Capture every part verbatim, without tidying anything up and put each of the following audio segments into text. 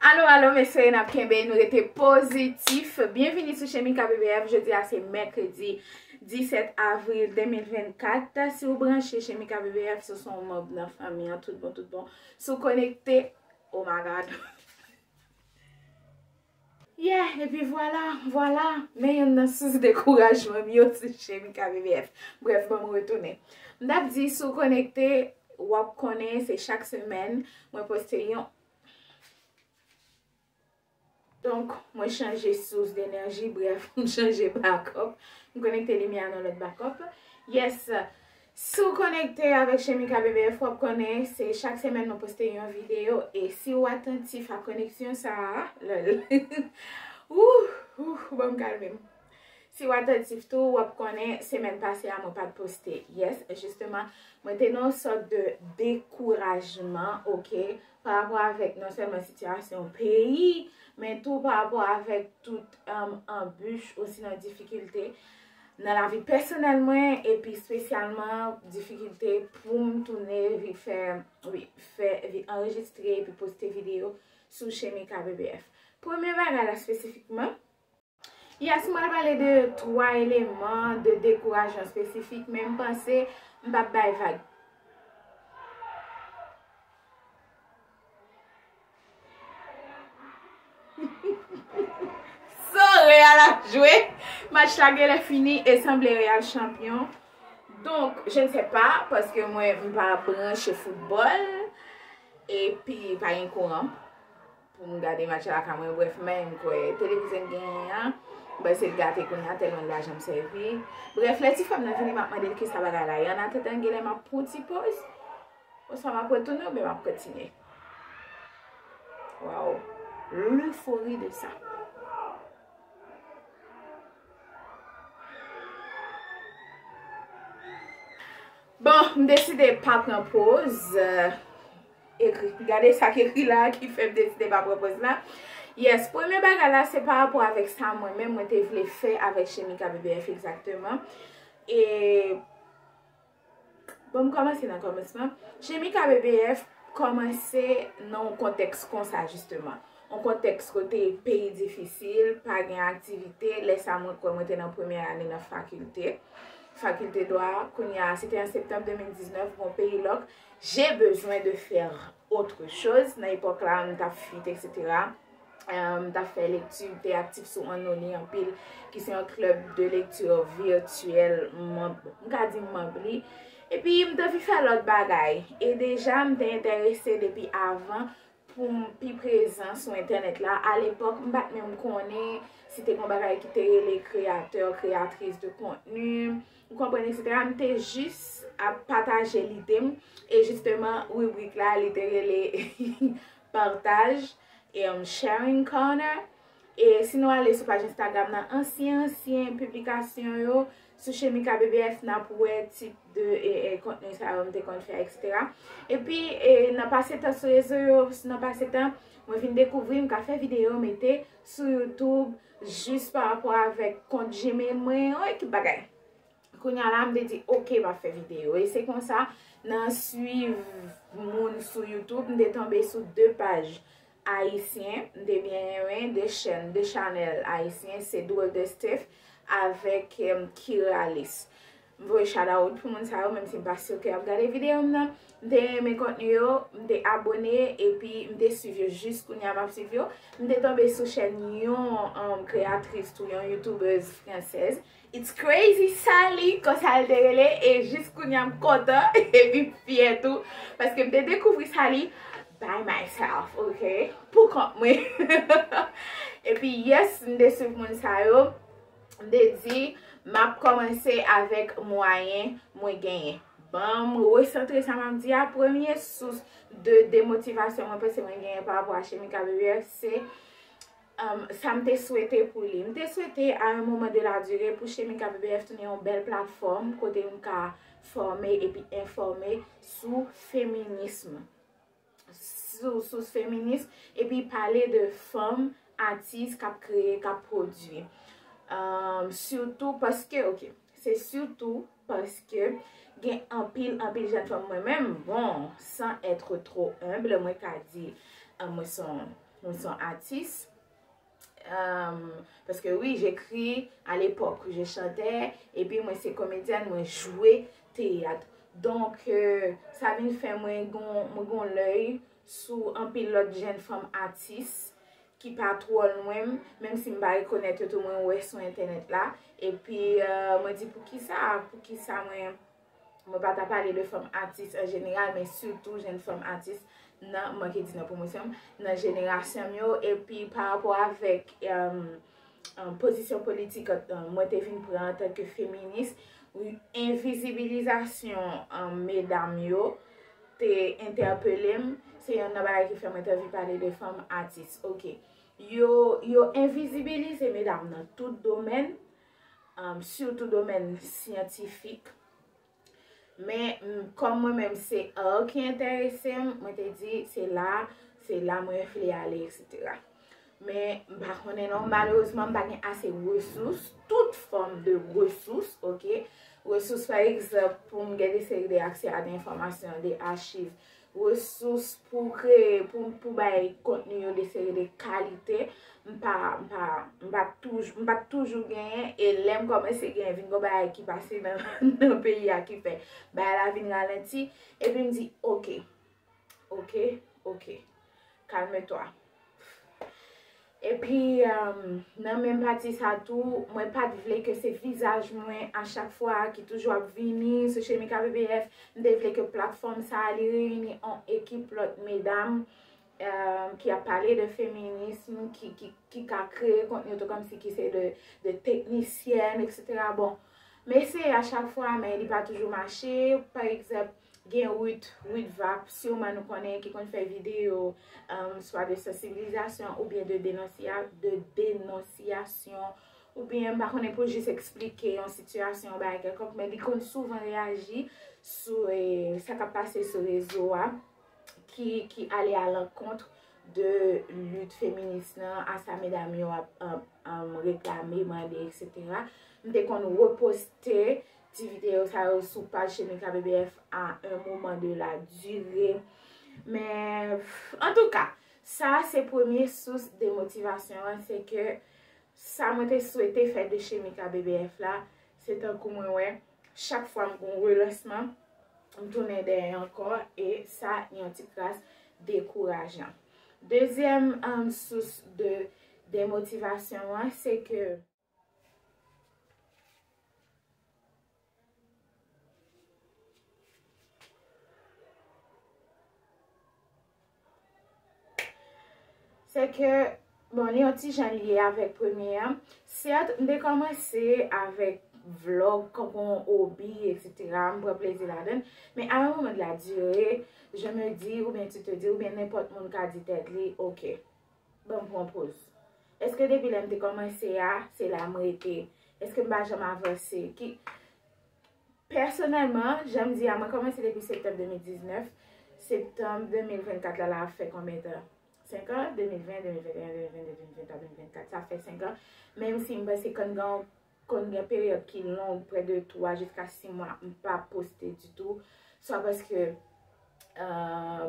Alo, alo, mesye, n ap kenbe, nou rete pozitif. Byenvini sou Chemika B B F. Jodi a se mèkredi disèt avril de mil vennkat. Si w branche Chemika B B F, se yon manm nan fanmi an, tout bon, tout bon. Si w konekte, oh my God. Yeah, epi vwala, vwala, men youn nan sous dekourajman m yo sou Chemika B B F. Brèf, ban m retounen. M t ap di, si w konekte, w ap konnen se chak semèn mwen poste yon. Donk, mwen chanje sous denèji, brèf, m chanje bakòp. M konekte limyè a nan lòt bakòp. Yes, si w konekte avèk Chemika B B F, w ap konnen se chak semèn nou poste yon videyo. E si w atantif a koneksyon sa a, lòl. Ouh, ouh, ban m kalme m. Si w atantif tou, w ap konnen semèn pase a mwen pa t poste. Yes, jisteman, mwen te nan yon sòt de dekourajman, oke, pa rapò avèk non sèlman sitiyasyon peyi, men tou pa rapò avèk tout, um, anbich, osinon difikilte nan lavi pèsonèl mwen, epi espesyalman difikilte pou m tounen vi fè, wi, fè, vi anrejistre epi poste videyo sou Chemika B B F. Premye bagay la espesifikman, yes, m pral pale de twa eleman de dekourajman espesifik, men m panse m p ap bay vag. So, Real ap jwe. Match la genlè fini e sanble Real chanpyon. Donk, je ne sais pas, paske mwen, m pa branche foutbòl. Epi, pa gen kouran pou m gade match la lakay mwen. Brèf, men m kwè televizyon m genyen an, m panse l gate kounye a, tèlman l pa janm sèvi. Brèf, lè ti frè m nan vini, m ap mande l kisa bagay la ye. Annatandan, genlè m ap pran yon ti poz. Oswa m ap retounen oubyen m ap kontinye. Waw. L'euphorie de ça. Bon, m deside pa pran poz. Euh, ekri. Gade sa k ekri la ki fè m deside pa pran poz la. Yes, premye bagay la, se pa rapò avèk sa mwen menm mwen te vle fè avèk Chemika B B F egzakteman. E Bon, m kòmanse nan kòmansman. Chemika B B F kòmanse nan yon kontèks konsa, jisteman. Yon kontèks kote peyi difisil, pa gen aktivite. Lè sa, mwen kwè mwen te nan premyè ane nan fakilte, fakilte dwa. Kounye a, se te an septanm de mil diznèf, bon, peyi lòk. J'ai besoin de faire autre chose. Nan epòk la, m t ap fuit, et cetera. Euh, m t ap fè lekti, m te aktif sou Anoli anpil, ki se yon klèb de lekti vityèl, manm, m ka di manm li. Epi, m t anvi fè lòt bagay. E deja, m te enterese depi avan pou m pi prezan sou entènèt la. Alepòk, m pa t menm konnen si te gen yon bagay ki te rele kreyatè, kreyatris de kontni, ou konprann, et cetera. M te jis ap pataje lide m. E jisteman, ribrik la, li te rele Partaj, e, um, Sharing Corner. E si nou ale sou paj Instagram nan, ansyen, ansyen piblikasyon yo sou Chemika B B F, n ap wè tip de, e, e, kontni sa yo m te konn fè, et cetera. Epi, e, nan pase tan sou rezo yo, nan pase tan, mwen vin dekouvri m ka fè videyo, mete sou YouTube, jis pa rapò avèk kont Gmail mwen, yon ekip bagay. Kounye a la, m te di, "Oke, m ap fè videyo." E se konsa, nan swiv moun sou YouTube, m te tonbe sou de paj ayisyen, m te byen renmen, de chèn, de chanèl ayisyen, se Drôle de Steph avèk, em, Kiralis. M voye shout out pou moun sa yo, menm si m pa si ke y ap gade videyo m nan. M te renmen kontni yo, m te abone, epi m te swiv yo jis kounye a m ap swiv yo. M te tonbe sou chèn yon, um, kreyatris tou, yon youtubèz fransèz. It's Crazy Sally, konsa l te rele, e jis kounye a m kontan, epi m fyè tou, paske m te dekouvri Sally by myself, oke? Pou kont mwen. Epi, yes, m te swiv moun sa yo, m te di, m ap kòmanse avèk mwayen mwen genyen. Ban m resantre sa m ap di a, premye sous de demotivasyon mwen panse mwen genyen pa rapò a Chemika B B F, se, um, sa m te swete pou li. M te swete, à un moment de la durée, pou Chemika B B F tounen yon bèl platfòm kote m ka fòme epi enfòme sou feminism, sou, sous feminis, epi pale de fanm atis k ap kreye, k ap pwodui. Um, sitou paske, oke, se sitou paske gen anpil, anpil jèn fanm, mwen menm, bon, sans être trop humble, mwen ka di, um, mwen se yon Mwen se yon atis. Euh, paske wi, j'écris à l'époque, je chantais, epi mwen se komedyèn, mwen jwe teyat. Donk, euh, sa vin fè mwen gon, mwen gon lèy sou anpil lòt jèn fanm atis ki pa twò lwen m, menm si m pa rekonèt yo tou, mwen wè sou entènèt la. Epi, euh, mwen di, poukisa, poukisa mwen, mwen pa ta pale de fanm atis an jeneral, men sitou jèn fanm atis nan, m manke di nan pwomosyon m, nan jenerasyon m yo, epi pa rapò avèk, euh, euh, pozisyon politik, euh, mwen te vin pran antanke feminis, envizibilizasyon, euh, medam yo te entèpele m. Se yonn nan bagay ki fè mwen te anvi pale de fanm atis. Ok. Yo, yo envizibilize medam nan tout domèn, um, sitou domèn syantifik. Men, m, kòm mwen menm se art ki enterese m, mwen te di, se la, se la mwen vle ale, etsetera. Men, m pa konnen non, malerezman, m pa gen ase resous, tout fòm de resous, ok? Resous, pa egzanp, pou m gen de seri de aksè a de enfòmasyon, de achiv, resous pou kreye, pou, pou bay kontni yo de seri de kalite, m pa, m pa, m pa toujou, m pa toujou genyen, e lè m kòmanse genyen, vin gon bagay ki pase nan, nan peyi a ki fè bagay la vin ralanti, epi m di, ok, ok, ok, calme-toi. Epi, um, nan menm pati sa tou, mwen pa t vle ke se vizaj mwen a chak fwa ki toujou ap vini sou Chemika B B F. M te vle ke platfòm sa a, li reyini yon ekip lòt medam, um, ki ap pale de feminism, ki, ki, ki ka kreye kontni tou kòmsi ki se de, de teknisyèn, etsetera. Bon, m eseye a chak fwa, men li pa toujou mache. Pa egzanp, gen Ruth, Ruth Vap, siman nou konnen, ki konn fè videyo, um, swa de sansibilizasyon oubyen de denonsya-, de denonsiyasyon, oubyen m pa konnen pou jis eksplike yon sitiyasyon, yon bagay kèlkonk, men li konn souvan reyaji sou, eh, sa k ap pase sou rezo a, ki, ki ale a lankont de lit feminis lan, a sa medam yo ap, ap, um, reklame, mande, etsetera. M te konn reposte ti videyo sa yo sou paj Chemika B B F à un moment de la durée. Men, antouka, sa se premye sous de motivasyon an, se ke sa mwen te swete fè de Chemika B B F la, se tankou mwen wè, chak fwa m gon relansman, m tounen dèyè ankò, e sa yon ti kras dekourajan. Dezyèm, um, sous de, de motivasyon an, se ke Se ke, bon, li yon ti jan lye avèk premye an. Sèt, m te kòmanse avèk vlog, kankou yon obi, etsetera. M pran plezi ladan l. Men à un moment de la durée, je me dis, oubyen tu te dis, oubyen nenpòt moun ka di tèt li, ok, ban m pran poz. Èske depi lè m te kòmanse a, se la m rete? Èske m pa janm avanse? Ki, pèsonèlman, jan m di a, mwen kòmanse depi septanm de mil diznèf. Septanm de mil vennkat la, la ap fè konbyen tan? Senk an? De mil ven, de mil venteyen, de mil vennde, de mil venntwa, de mil venntkat, sa fè senk an. Menm si m panse konn gen, konn gen peryòd ki long, prè de twa jiska sis mwa, m pa poste ditou. Swa paske, euh,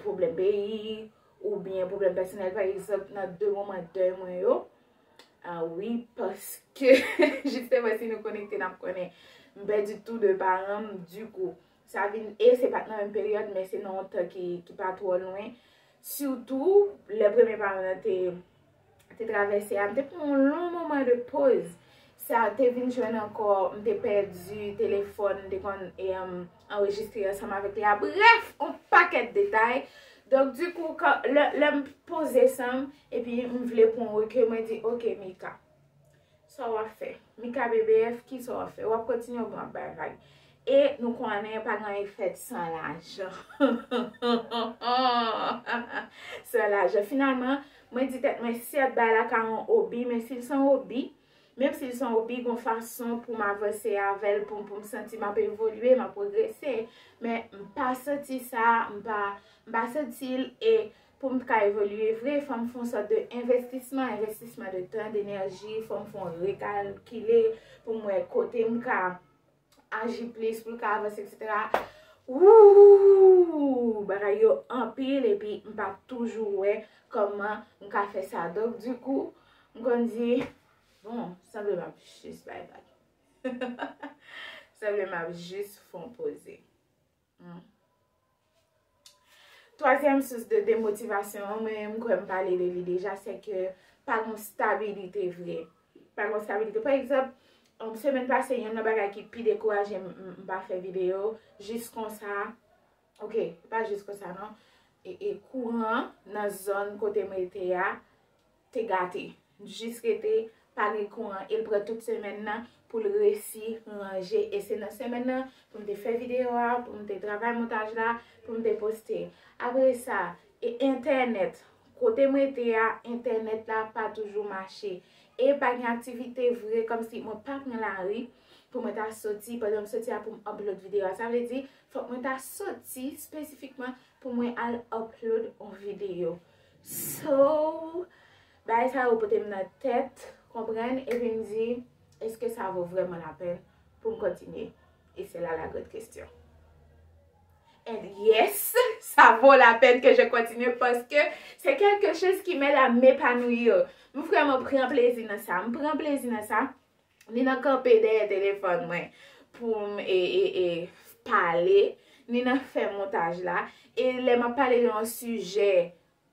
pwoblèm peyi, oubyen pwoblèm pèsonèl, pa egzanp, nan de moman dèy mwen yo. Ah wi, paske jisteman, si nou konekte, n ap konnen m pèdi tou de paran m, dikou, sa vin, e se pa t nan menm peryòd, men se nan yon tan ki, ki pa twò lwen. Sitou, lè premye paran m nan te, te travèse a, m te pran yon long moman de poz. Sa te vin jwenn ankò, m te pèdi telefòn, m te konn, e, anrejistre ansanm avèk li a. Brèf, yon pakèt detay. Donk, dikou, kan, lè, lè m poze san m, epi m vle pran rekil, mwen di, ok, Mika, sa w ap fè? Mika B B F, kisa w ap fè? W ap kontinye oubyen w ap bay vag? E nou konnen pa gen anyen k fèt san lajan. San lajan. Finalman, mwen di tèt mwen, sèt, bagay la ka yon obi, men si l se yon obi, menm si l se yon obi, gon fason pou m avanse avè l, pou, pou m santi m ap evolye, m ap pwogrese. Men m pa santi sa, m pa, m pa santi l, e pou m ka evolye vre, fò m fè yon sòt de envestisman, envestisman de tan, denèji, fò m fè yon rekalkile pou m wè kote m ka aji plis, pou l ka avanse, etsetera. Ooh, bagay yo anpil epi m pa toujou wè kòman m ka fè sa. Donk, dikou, m konn di, bon, sanble m ap jis bay vag. Sanble m ap jis fè yon poze. Hmm. Twazyèm sous de demotivasyon an, mwen menm, m kwè m pale de li deja, se ke pa gen stabilite vre. Pa gen stabilite. Pa egzanp, um, semèn pase, youn nan bagay ki pi dekouraje m, m, m pa fè videyo, jis konsa, ok, pa jis konsa non, e, e kouran nan zòn kote m rete a, te gate. Jis rete pa gen kouran. E l pran tout semèn nan pou l resi ranje. E se nan semèn nan pou m te fè videyo a, pou m te travay montaj la, pou m te poste. Apre sa, e entènèt. Kote m rete a, entènèt la pa toujou mache. E pa gen aktivite vre, kòmsi mwen pa pran lari pou mwen ta soti, pandan m soti a pou m upload videyo a. Sa vle di, fòk mwen ta soti espesifikman pou mwen al upload yon videyo. So, bagay sa yo pote m nan tèt, konprann, epi m di, èske sa vo vrèman lapèn pou m kontinye? E se la la grande question. And yes, ça vaut la peine que je continue parce que c'est quelque chose qui m'aide à m'épanouir. M vrèman pran plezi nan sa. M pran plezi nan sa. Ni nan kanpe dèyè telefòn mwen pou m e, e, e, pale, ni nan fè montaj la. E lè m ap pale de yon sijè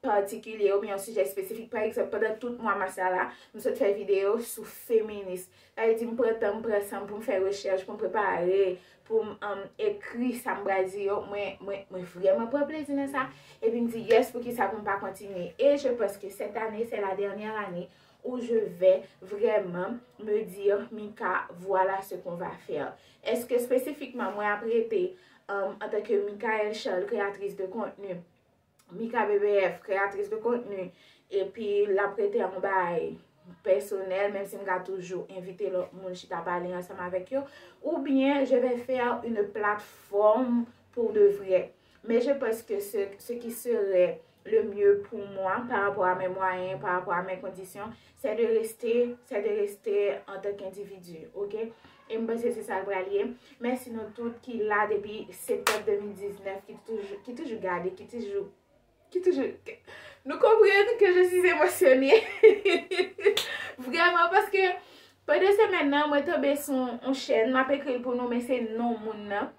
patikilye oubyen yon sijè espesifik, pa egzanp, pandan tout mwa mas la, la, m sot fè videyo sou feminis. Sa vle di m pran tan, m pran san m pou m fè rechèch, pou m prepare, pou m, um, ekri sa m pral di yo. Mwen, mwen, mwen vrèman pran plezi nan sa. Epi m di, yes, poukisa pou m pa kontinye? Et je pense que cette année, c'est la dernière année où je vais vraiment me dire, Mika, voilà ce qu'on va faire. Èske espesifikman mwen ap rete, um, antanke Michaelle Charles, créatrice de contenu, Mika B B F, créatrice de contenu, epi l ap rete yon bagay pèsonèl, menm si m ka toujou envite lòt moun chita pale ansanm avèk yo, oubyen je vais faire une plateforme pour de vrai. Mais je pense que ce, ce qui serait le mieux pour moi par rapport à mes moyens, par rapport à mes conditions, c'est de rester, c'est de rester en tant qu'individu, ok? E m panse se sa l pral ye. Mèsi nou tout ki la depi septanm de mil diznèf, ki toujou, ki toujou gade, ki toujou, ki toujou, nou konprann ke je suis émotionnée. Vrèman, paske pandan semèn nan, mwen tonbe sou yon chèn, m ap ekri l pou nou, men se non moun nan.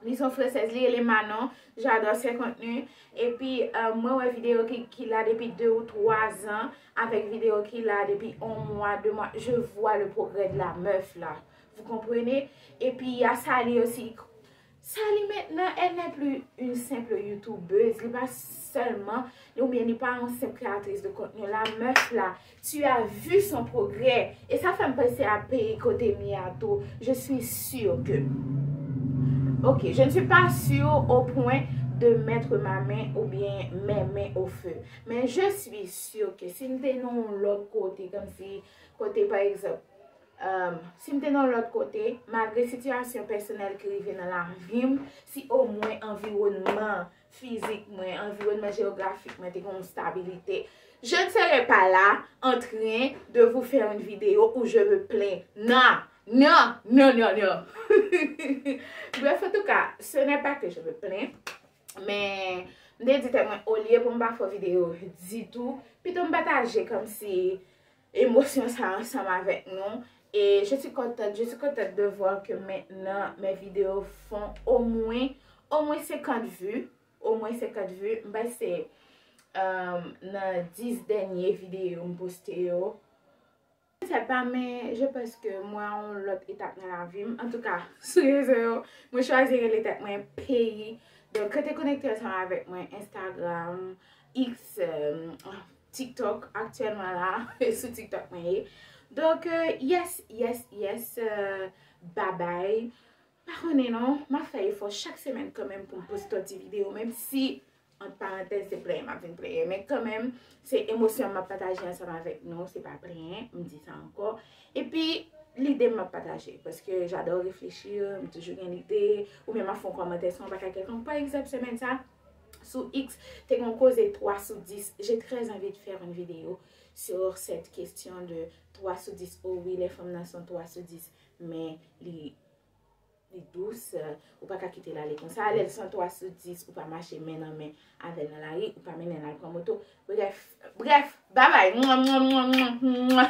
Li se yon fransèz, li rele Manon, j'adore ses contenus. Epi, euh, mwen wè videyo ki, ki la depi de ou twa zan, avèk videyo ki la depi yon mwa, de mwa. Je vois le progrès de la meuf là. Vous comprenez? Epi, il y a Sally aussi. Sally, maintenant, elle n'est plus une simple youtubeuse. Li pa sèlman, oubyen li pa yon senp kreatris de kontni. La meuf là, tu as vu son progrès. E sa fè m panse a peyi kote m ye a tou. Je suis sûre que, ok, je ne suis pas sûre au point de mettre ma main oubyen mes mains au feu. Men je suis sûre que si m te nan yon lòt kote, kòmsi kote, pa egzanp, um, si m te nan yon lòt kote, malgre sitiyasyon pèsonèl ki rive nan lavi m, si omwen anviwònman fizik mwen, anviwònman jewografik mwen te gen yon stabilite, je ne serais pas là en train de vous faire une vidéo où je me plains. Non, non, non, non, non. Bref, en tout cas, ce n'est pas que je me plains, men m te di tèt mwen, olye pou m pa fè videyo ditou, pito m pataje kòmsi emosyon sa ansanm avèk nou. Et je suis contente, je suis contente de voir que maintenant mes vidéos font au moins, au moins cinquante vues. Au moins cinquante vues. M panse, euh, nan dis dènye videyo m poste yo. Je sais pas, men je pense que mwen a yon lòt etap nan lavi m. Antouka, sou rezo yo, mwen chwazi rele tèt mwen Peyi. Donk, rete konekte ansanm avèk mwen, Instagram, X, euh, TikTok, aktyèlman la, sou TikTok mwen ye. Donk, euh, yes, yes, yes, euh, babay. Pa konnen non, m ap fè efò chak semèn kanmenm pou m poste yon ti videyo, menm si, ant parantèz, se plenyen m ap vin plenyen. Men kanmenm, se emosyon m ap pataje ansanm avèk nou, se pa plenyen, m di sa ankò. Epi, lide m ap pataje, paske j'adore réfléchir, m toujou gen lide, oubyen m ap fè yon kòmantè sou yon bagay kèlkonk. Pa egzanp, semèn sa, sou X, te gen yon koze twa sou dis. J'ai très envie de faire une vidéo sur cette question de twa sou dis. Oh oui, les femmes nan son twa sou dis. Men li, Li dous, ou pa ka kite l ale konsa. Lè l san twa sou dis, ou pa mache men nan men avè l nan lari, ou pa mennen l al pran moto. Brèf, brèf, babay. Mwa, mwa, mwa, mwa, mwa.